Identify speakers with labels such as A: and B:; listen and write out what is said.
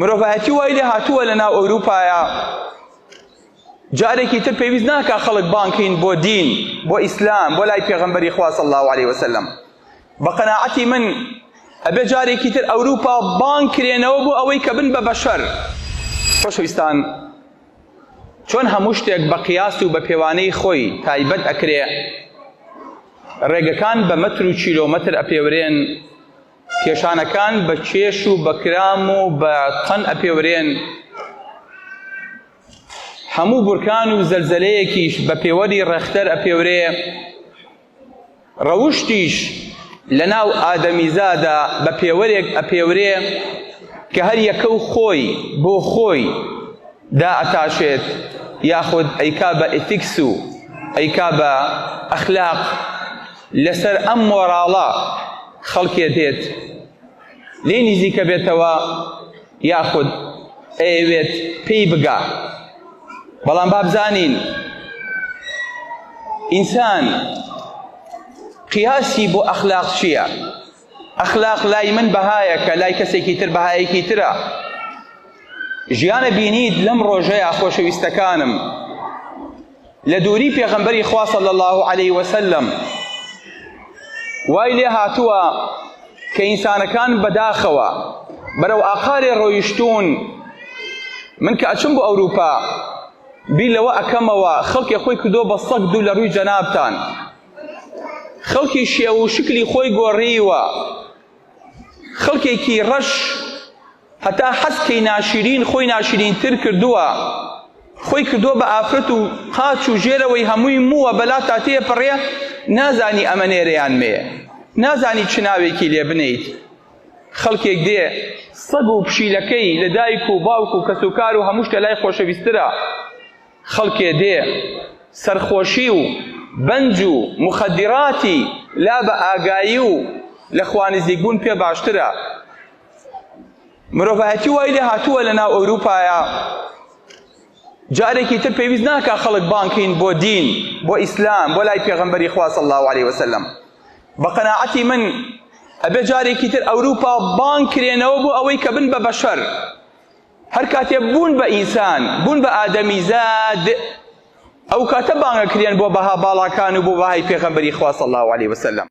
A: مرۆڤایەتی وای لێ هاتووە لە ناو ئەوروپایە جارێکی تر پێویست ناکا خەڵک بانکین بۆ دین بۆ ئیسلام بۆ لای پێغەمبەری خوا صلی الله علیه وسلم بە قەناعەتی من ئەبێ جارێکی تر ئەوروپا بانگ کرێنەوە بۆ ئەوەی کە بن بە بەشەر. خۆشەویستان چۆن هەموو شتێک بە قیاس و بە پێوانەی خۆی تایبەت ئەکرێ ڕێگەکان بە مەتر و کیلۆمەتر ئەپێورێن کێشانەکان بە کێش و بە کرام و بە تەن ئەپێورێن، هەموو بورکان و زەلزەلەیەکیش بە پێوەری ڕێختەر ئەپێورێ، ڕەوشتیش لەناو ئادەمیزادا بە پێوەرێک ئەپێورێ کە هەر یەکە و خۆی بۆ خۆی دائەتاشێت یاخود ئەیکا بە ئیتیکس و ئەیکا بە ئەخلاق. لەسەر ئەم مۆراڵە خەڵکێ دێت لێی نزیکە بێتەوە یاخود ئەیەوێت پێی بگا بەڵام با بزانین ئینسان قیاسی بۆ ئەخلاق چییە؟ ئەخلاق لای من بەهایەکە لای کەسێکی تر بەهایەکی ترە ژیانە بینیت لەم ڕۆژەیە خۆشەویستەکانم لە دووری پێغەمبەری خوا صلی اللە علیه وسلم وای لێ هاتووە کە ئینسانەکان بەداخەوە بەرەو ئاقارێ ڕۆیشتوون من کە ئەچم بۆ ئەوروپا بیر لەوە ئەکەمەوە خەڵکێ خۆی کردووە بە سەگ دوو لە ڕووی جەنابتان خەڵکی شێوە و شکلی خۆی گۆڕیوە خەڵکێکی ڕەش هەتا حەز کەی ناشیرین خۆی ناشیرین تر کردووە خۆی کردووە بە ئافرەت و قاچ و ژێرەوەی هەمووی مووە بەلا تا تێپەڕێ نازانی ئەمە نێرە یان مێ نازانی چ ناوێکی لێ بنێیت خەڵکێک دێ سەگ و پشیلەکەی لە دایک و باوک و کەسوکار و هەموو شتە لای خۆشەویسترە خەڵکێ دێ سەرخۆشی و بەنج و موخەدیراتی لا بە ئاگایی و لە خوا نزیکبوون پێ باشترە. مرۆڤایەتی وای لێ هاتووە لە ناو ئەوروپایە جارێکی تر پێویست ناکا خەڵک بانکین بۆ دین بۆ ئیسلام بۆ لای پێغەمبەری خوا صلی الله علیه وسلم بە قەناعەتی من ئەبێ جارێکی تر ئەوروپا بانگ کرێنەوە بۆ ئەوەی کە بن بە بەشەر هەر کاتێ بوون بە ئینسان بوون بە ئادەمیزاد ئەو کاتە بانگەکرێن بۆ بەها باڵاکان و بۆ بەهای پێغەمبەری خوا صلی الله علیه وسلم.